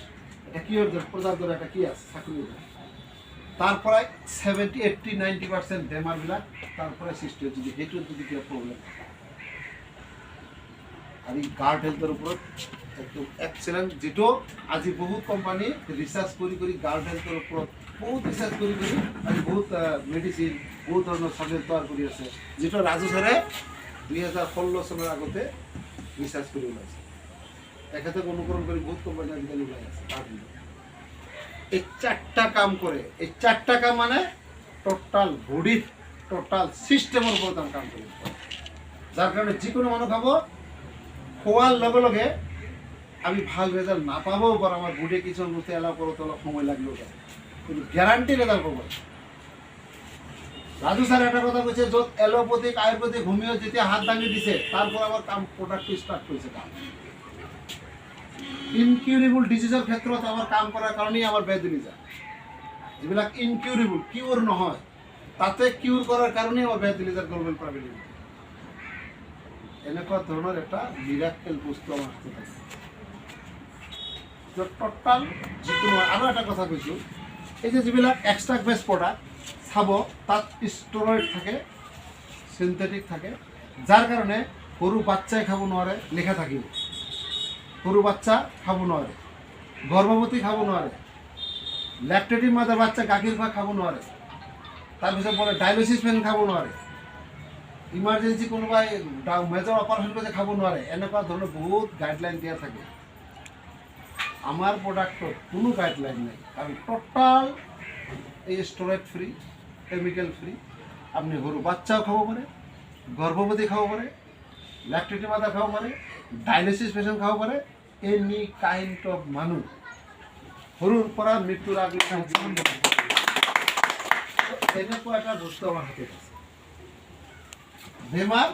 এটা কিহৰ দৰে, প্ৰজাৰ দৰে এটা কি আছে, চাকৰিৰ দৰে। তাৰ পৰাই 70, 80, 90% বেমাৰবিলাক তাৰ পৰাই সৃষ্টি হয়, যদি সেইটোত যদি কিবা প্ৰব্লেম থাকে। আৰু এই গাট হেল্থৰ ওপৰত একদম এক্সেলেণ্ট, যিটো আজি বহুত কোম্পানী ৰিচাৰ্চ কৰি কৰি, গাট হেল্থৰ ওপৰত বহুত ৰিচাৰ্চ কৰি কৰি আজি বহুত মেডিচিন, বহুত ধৰণৰ চাবজেক্ট তৈয়াৰ কৰি আছে, যিটো ৰাজু ছাৰে 2016 চনৰ আগতে ৰিচাৰ্চ কৰি ওলাইছে। তেখেতক অনুকৰণ কৰি বহুত কোম্পানী আজিকালি ওলাই আছে গাট হেল্থৰ। এই চাৰটা কাম কৰে। এই চাৰটা কাম মানে টোটাল বডিৰ টোটাল সিস্টেমেৰ উপৰত আমি কাম কৰিব পাৰোঁ, যাৰ কাৰণে যিকোনো মানুহ খাব, খোৱাৰ লগে লগে আমি ভাল ৰেজাল্ট নাপাবও পাৰোঁ। আমাৰ বডিয়ে কিছুমান বস্তু এলাও কৰোঁতে অলপ সময় লাগিবও পাৰে, কিন্তু গেৰাণ্টি ৰেজাল্ট পাব। ৰাজু ছাৰে এটা কথা কৈছে, য'ত এলোপেথিক, আয়ুৰ্বেদিক, হোমিঅ' যেতিয়া হাত দাঙি দিছে, তাৰ পৰা আমাৰ কাম, প্ৰডাক্টটো ষ্টাৰ্ট কৰিছে কাম। ইনকিউৰেবল ডিজিজৰ ক্ষেত্ৰত আমাৰ কাম কৰাৰ কাৰণেই আমাৰ বেদুলিজা, যিবিলাক ইনকিউৰেবল, কিউৰ নহয়, তাতে কিউৰ কৰাৰ কাৰণেই আমাৰ বেদুলিজাৰ গ্ল'বেল প্ৰাইভেট লিমিটেড। এনেকুৱা ধৰণৰ এটা মিৰাকেল বস্তু আমাৰ হাতত আছে। টোটাল যিকোনো, আৰু এটা কথা কৈছোঁ, এই যে যিবিলাক এক্সট্ৰাক্ট বেছ প্ৰডাক্ট চাব, তাত ষ্টেৰইড থাকে, চিনথেটিক থাকে, যাৰ কাৰণে সৰু বাচ্চাই খাব নোৱাৰে, লিখা থাকিব। সৰু বাচ্চা খাব নোৱাৰে, গৰ্ভৱতী খাব নোৱাৰে, লেকটেটিং মাদাৰ, বাচ্চা গাখীৰ খোৱা খাব নোৱাৰে, তাৰপিছত বোলে ডায়েলিচিছ পেচেণ্ট খাব নোৱাৰে, ইমাৰ্জেঞ্চি কোনোবাই মেজৰ অপাৰেশ্যন কৰিছে খাব নোৱাৰে, এনেকুৱা ধৰণৰ বহুত গাইডলাইন দিয়া থাকে। আমাৰ প্ৰডাক্টত কোনো গাইডলাইন নাই, কাৰণ টোটাল এই ষ্টেৰইড ফ্ৰী, কেমিকেল ফ্ৰী। আপুনি সৰু বাচ্চাও খাব পাৰে, গৰ্ভৱতী খাব পাৰে, লেকটেটিং মাদাৰ খাব পাৰে, ডায়েলিচিছ পেচেণ্ট খাব পাৰে, এনি কাইণ্ড অফ মানুহ, সৰুৰ পৰা মৃত্যুৰ আগলৈকে। এনেকুৱা এটা বস্তু আমাৰ হাতত আছে। বেমাৰ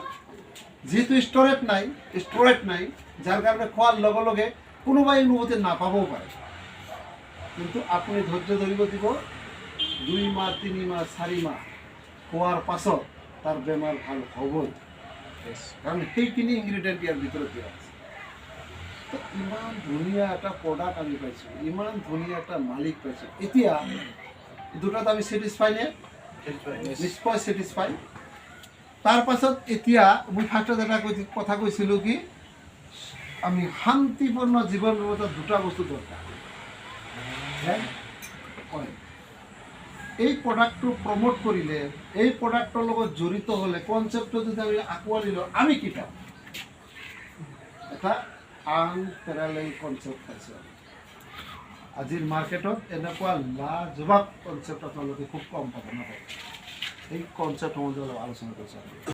যিহেতু ষ্টেৰইড নাই, যাৰ কাৰণে খোৱাৰ লগে লগে কোনোবাই অনুভূতি নাপাবও পাৰে, কিন্তু আপুনি ধৈৰ্য ধৰিব দিব, 2 মাহ, 3 মাহ, 4 মাহ খোৱাৰ পাছত তাৰ বেমাৰ ভাল হ'বই, কাৰণ সেইখিনি ইনগ্ৰিডিয়েণ্ট ইয়াৰ ভিতৰত দিয়া আছে। তো ইমান ধুনীয়া এটা প্ৰডাক্ট আমি পাইছোঁ, ইমান ধুনীয়া এটা মালিক পাইছোঁ। এতিয়া দুটাত আমি ছেটিছফাই নে? নিশ্চয় ছেটিছফাই। তাৰপাছত এতিয়া মই ফাৰ্ষ্টত এটা কথা কৈছিলোঁ কি, আমি শান্তিপূৰ্ণ জীৱন ব্যৱস্থাত দুটা বস্তু দৰকাৰ। হয়, এই প্ৰডাক্টটো প্ৰমোট কৰিলে, এই প্ৰডাক্টৰ লগত জড়িত হ'লে, কনচেপ্টটো যদি আমি আঁকোৱালি লওঁ, আমি কি পাম? এটা আনপেৰালেল কনচেপ্ট পাইছোঁ আমি। আজিৰ মাৰ্কেটত এনেকুৱা লাজবাব কনচেপ্ট আপোনালোকে খুব কম পাব, নাপাব। এই কনচেপ্ট সম্বন্ধে অলপ আলোচনা কৰিছোঁ আমি।